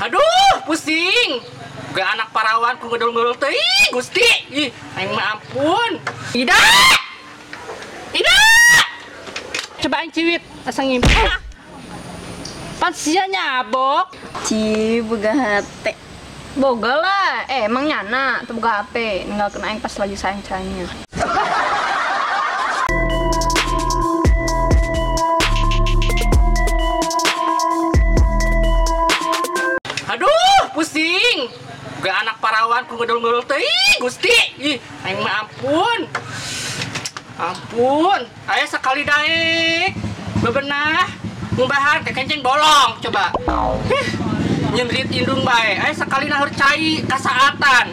Aduh, pusing. Gak anak parawan ku ngedul-ngedul teuing, Gusti. Ih, aing mah ampun. Ida! Ida! Coba aing ciwit, asa ngimpi. Pan sia nyabok. Ci, boga hate. Boga lah, emang nyana tuh boga HP, ninggalkeun aing pas lagi sayang-sayangnya. Aduh, pusing. Gak anak parawan ku ngedul-ngedul teuing, Gusti. Ih, aing mah ampun. Ampun, aya sekali daek bebenah ngumbahan ke kenceng bolong coba. Hih, nyendrit indung bae, aya sekali nahur cai kasaatan.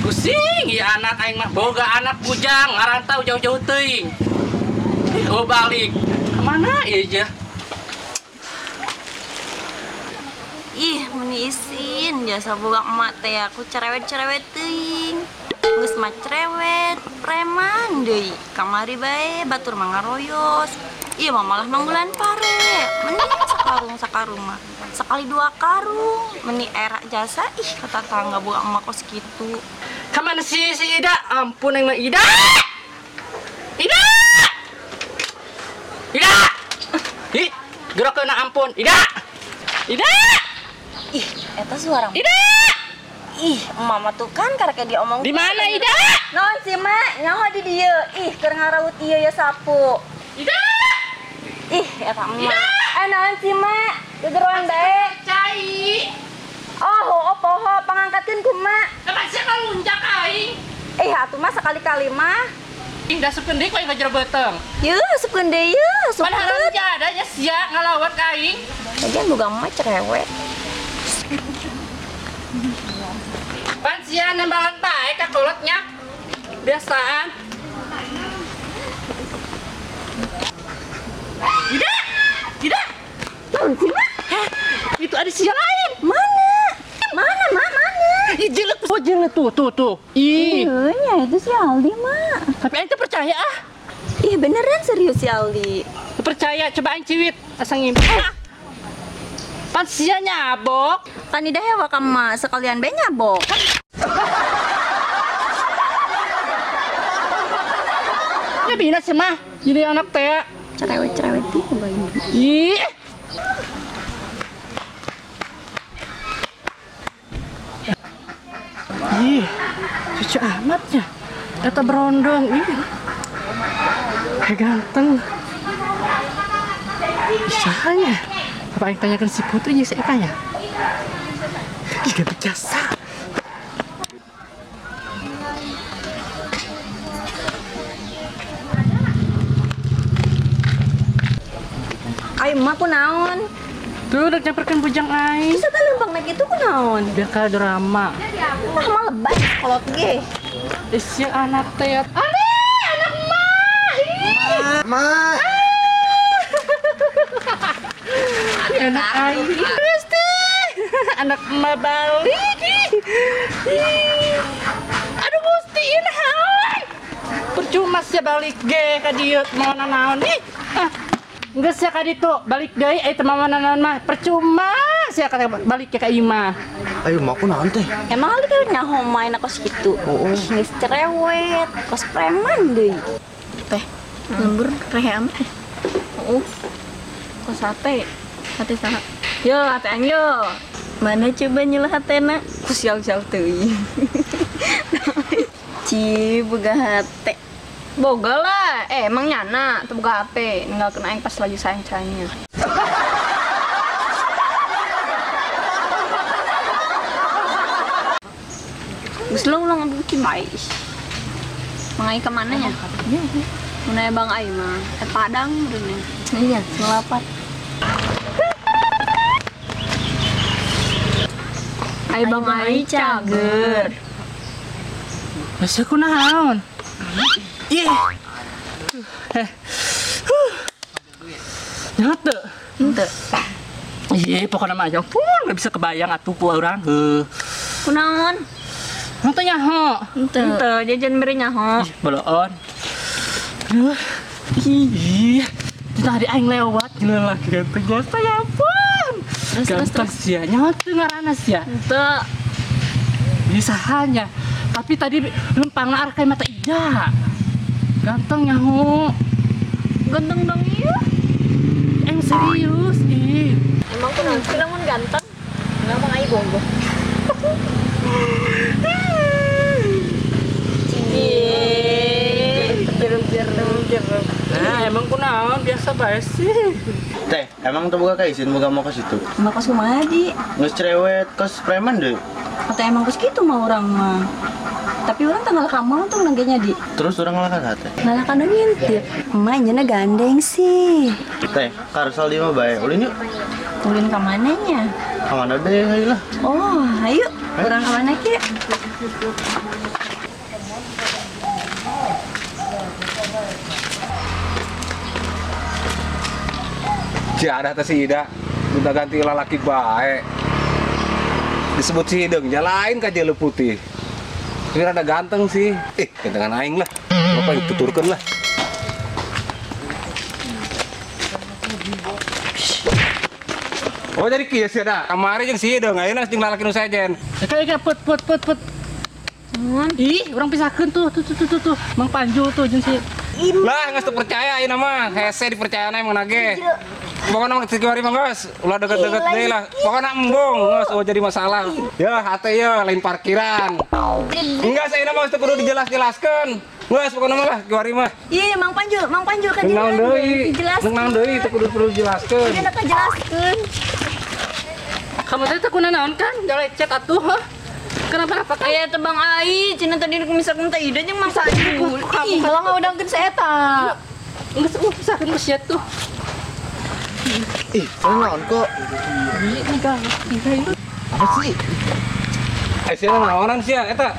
Pusing ieu anak aing mah boga anak bujang ngarantau jauh-jauh teuing. Ih, oh balik. Kemana ieu je? Ih, meni isin jasa boga emak teh aku cerewet-cerewet teuing. Geus mah cerewet, preman deui. Kamari bae batur mah ngaroyos. Ieu mah malah manggulan pare. Meni sakarung-sakarung mah. Sekali dua karung, meni era jasa ih kata tangga boga emak kos kitu. Kamana si Ida? Ampun aing mah Ida. Ida! Ida! Ih, gerokeun ampun. Ida! Ida! Ih, eta suara. Ida! Ih, mama tuh kan karek diomong. Di mana Ida? Naon sih, Mak? Nyaho di dieu. Ih, keur ngaraut ieu ya sapu. Ida! Ih, eta emak. Naon sih, Mak? Gegeroan bae. Cai. Oh, heuh poho pangangkatkeun ku Mak. Kapan sia ngalunjak aing? Eh, atuh mah sekali-kali mah. Ing dasupkeun deui ku aing ka jero beuteung. Yeuh, asupkeun deui yeuh, Pan asupkeun. haram jada nya sia ngalawat ka aing. Lagian boga emak cerewet. Pan sia nembalan bae ka kolotnya. Biasaan. Ida! Ida! Naon sih, Mak? Hah? Itu ada sia lain. Mana? Mana, Mak? Mana? Ih, jelek. Oh, jelek tuh, tuh, tuh. Ih. Iya, nya itu si Aldi, Mak. Tapi aing teu percaya ah. Ih, beneran serius si Aldi. Teu percaya, coba aing ciwit asa ngimpi. Pan sia nyabok. Pan Ida hewa ka emak, sekalian bae nyabok. Ya bina sih mah, jadi anak teh. Cerewet-cerewet tuh bayi. Ih. Ih, cucu amatnya. Eta berondong, ih. Kayak ganteng. Isanya. Apa yang tanyakan si Putri ya si Eka ya? Ih, gak berjasa. Ayo emak ku naon? Tuh udah nyamperkan bujang aing. Terus eta leumpang naik itu ku naon? Biar kayak drama. Tah mah lebay kolot ge. Ih, si anak teh. Ale, anak emak. Ih. Mak. Anak aing. Gusti. Anak emak balik. Ih. Aduh Gusti, ini naon? Percuma sia balik ge ka dieu mau nanaon ih. Ah. Geus sia ka ditu, balik deui euy teu mau nanaon mah. Percuma sia ka balik ke ka imah. Ayo mak ku naon teh? Emang Aldi kan nyaho main kos kitu. Oh. Ih, geus cerewet, kos preman deui. Teh, lembur rehe amat. Oh. Kos sate. Hate saha? Yo, hate aing yo. Mana coba nyelah hatena? Ku sial-sial teuing. Ci, boga hate. Boga lah, emang nyana tuh boga HP, ninggalkeun aing pas lagi sayang-sayangnya. Geus long long buki mai. Mangai ka mana nya? Mun aya Bang Ai mah, Padang meureun. Iya, selapat. Ai Bang Ai cager. Geus ku naon? Ih. Nyaho teu? Henteu. Ih, pokoknya mah ya ampun, nggak bisa kebayang atuh ku urang heuh. Kunaon? Henteu nyaho. Henteu. Henteu, jajan beri nyaho. Ih, boloon. Aduh. Ih, tadi aing lewat gila lah ganteng jasa ya ampun. Terus Ganteng sia, nyawa teu ngaranna sia. Henteu. Bisa hanya. Tapi tadi lempang arah kayak mata Ida. Ganteng nyaho. Ganteng dong iya. Em serius ih. Emang kunaon sih lamun ganteng? Emang Mang Ai bogoh. Nah, emang kunaon biasa bae sih. Teh, emang tuh buka izin buka mau ke situ? Emang kos kumaha di? Nges cerewet kos preman deh. Atau emang kos gitu mah orang mah. Tapi orang tanggal kamu tuh nanggenya di. Terus orang ngalakan hati. Ngalah kan ngintip. Emak nyana gandeng sih. Teh, karsal di mah bae. Ulin yuk. Ulin ke mananya? Ke mana deh, ayo lah. Oh, ayo. Orang ke mana ki? Jadah teh si Ida, minta ganti lalaki bae. Disebut si Hideng, lain ka jele putih. Ini rada ganteng sih. Gantengan aing lah. Bapak yang tuturkeun lah. Oh jadi kieu sih da. Kamari jeung si Hideng, ayeuna jeung lalaki nu sejen. Kayak put put put put. Ih, orang pisahkeun tuh tuh tuh tuh tuh. Mang Panjul tuh jeung si Lah, geus teu percaya ayeuna mah. Hese dipercayana emang nage. Pokoknya mah kiwari mah geus, ulah deket-deket deui lah. Pokoknya embung, geus eueuh jadi masalah. Ya, hate ya lain parkiran. Enggak, saya mah geus teu kudu dijelas-jelaskeun. Geus pokoknya mah lah kiwari mah. Iya, Mang Panjul kan naon deui. Dijelaskeun. Naon deui teu kudu perlu dijelaskeun. Iya, nak jelaskeun. Kamu teh teu kunaon kan? Jalecet atuh, hah? Kenapa-napa kan? Aya teh Bang Ai, cenah tadi misalkan teh Ida jeung Mang Panjul. Kamu kalau ngaudangkeun si eta. Geus pisahkeun ku sia tuh. Ih, naon kok? Ini galak ini. Apa sih? Sia naonan sia eta?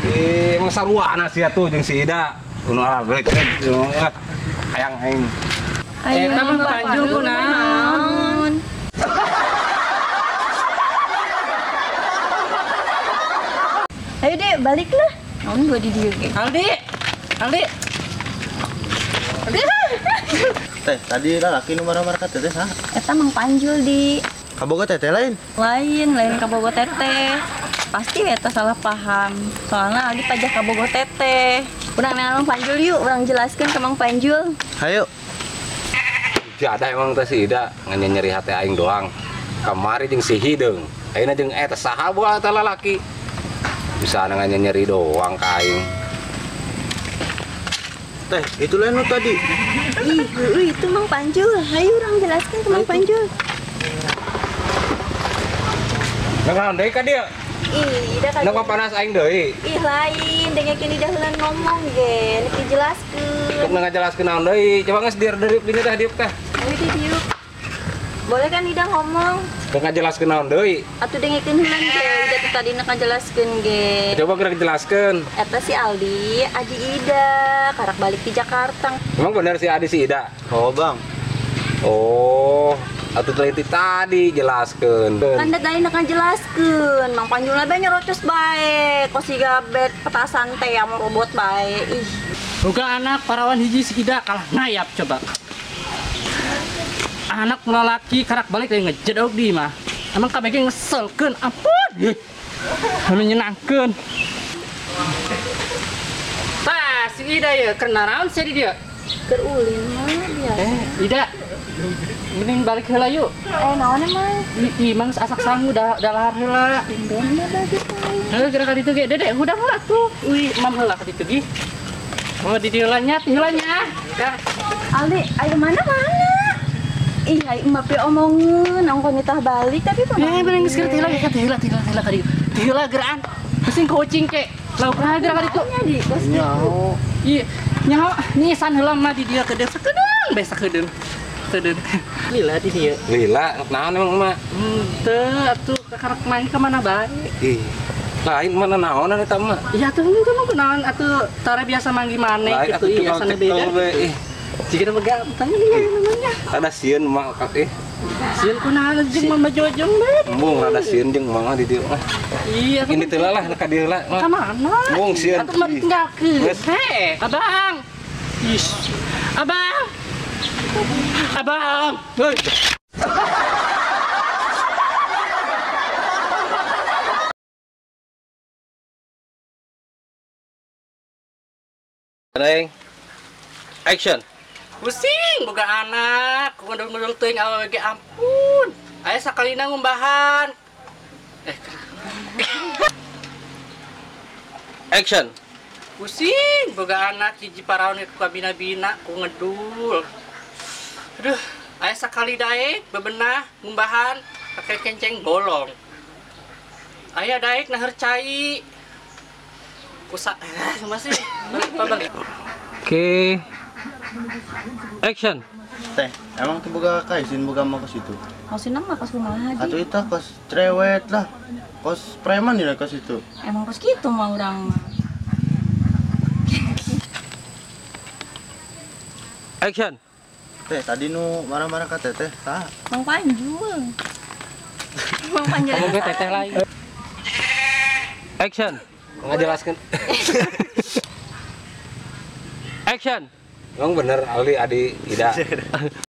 Ih, emang saruana sia tuh jeung si Ida. Kuno ala beuh hayang aing. Eta Mang Panjul kunaon? Ayo deh, baliklah. Naon gua di dieu ge. Aldi. Aldi. Aldi. Teh, tadi lalaki nu marah-marah ka teteh saha? Eta Mang Panjul di. Kaboga teteh lain? Lain, lain kabogo teteh. Pasti eta salah paham. Soalnya Aldi pajak kabogo teteh. Urang nang Mang Panjul yuk, urang jelaskeun ke Mang Panjul. Hayo. Jadah emang teh si Ida ngan nyeri hati aing doang. Kamari jeung si Hideung. Ayeuna jeung eta saha boga eta lalaki. Bisa ngan nyeri doang ka aing. Teh, itu lain nu tadi. Ih, itu Mang Panjul. Hayu urang jelaskeun ke Mang Panjul. Naon deui ka dieu? Ih, Ida ka. Nang panas aing deui. Ih, lain dengekeun Ida heulan ngomong ge, nek dijelaskeun. Nek ngajelaskeun naon deui? Coba geus dieu dieu teh diuk teh. Ayo di diuk. Boleh kan Ida ngomong? Nek ngajelaskeun naon deui? Atuh dengekeun heulan ge, Ida teh tadi nek ngajelaskeun ge. Coba geura jelaskeun. Eta si Aldi, adi Ida, karak balik di Jakarta. Emang bener si Adi si Ida? Oh, Bang. Oh, atuh teliti tadi jelaskeun. Kan tadi nek ngajelaskeun, Mang Panjul bae nyerocos bae, kos siga bet petasan teh amo robot bae. Ih. Boga anak parawan hiji si Ida kalah ngayap coba. Anak lalaki karak balik teh ngejedog di mah. Emang kabeh ngeselkeun, ampun. Ih. Menyenangkeun. Tah, si Ida ya keur naraon sia di dieu? Keur ulin mah biasa. Ida. Mending balik heula yuk. Naon emang? Ih, mang asak sangu dah lahar heula. Tumben mah bagi tahu. Heuh, geura ka ditu ge. Dede, hudang heula tuh. Uy, mam heula ka ditu gi. Oh, di dieu nya, heula nya. Ya. Aldi, ayo mana mana? Ih, ayo emak pe omongeun, ongko nitah balik tapi Eh, mending geus geura heula ka heula heula ka dieu. Heula geraan. Pusing kucing ke. Lauk nah geura ka ditu. Nya di kos kitu. Iya, nyaho nisan heula mah di dieu ke desa sakedeung, bae sakedeung. Sakedeung. Lila di dieu. Lila, naon emang emak? Henteu atuh kakarek main ka mana bae. Ih, lain mana naonan eta mah? Iya atuh henteu mah kunaon atuh tara biasa manggi maneh Lain gitu atuh iya tukang sana cekel beda. we. Ih, Jika ganteng iya namanya. rada sieun emak ih. Sieun kunaon jeung Mama Jojong bae. Embung rada sieun jeung emak di dieu mah. Iya, Ini teh lah ka dieu lah. ka mana? Embung sieun. Atuh mah ditinggalkeun. Geus. Heh, abang. Ih. Abang. Abang. Heuy. Neng. Action. Pusing boga anak, ku ngedul-ngedul teuing awewe ge ampun. Aya sakalina ngumbahan. Action. Pusing boga anak hiji paraon ku kabina-bina ku ngedul. Aduh, aya sakali daek bebenah ngumbahan pakai kenceng bolong. Aya daek naher cai. Kusa masih balik. Oke. Action. Teh, emang tuh boga kaisin boga mah ke situ. Maksudnya mah kos kumaha Atau Ji? itu kos cerewet lah. Kos preman ya kos itu. Emang kos gitu mah urang mah. Action. Teh, tadi nu marah-marah ka teteh, tah. Mang Panjul. Mang Panjul. Kamu ke teteh lain. Action. Ngajelaskeun. Action. Emang bener Ali Adi tidak.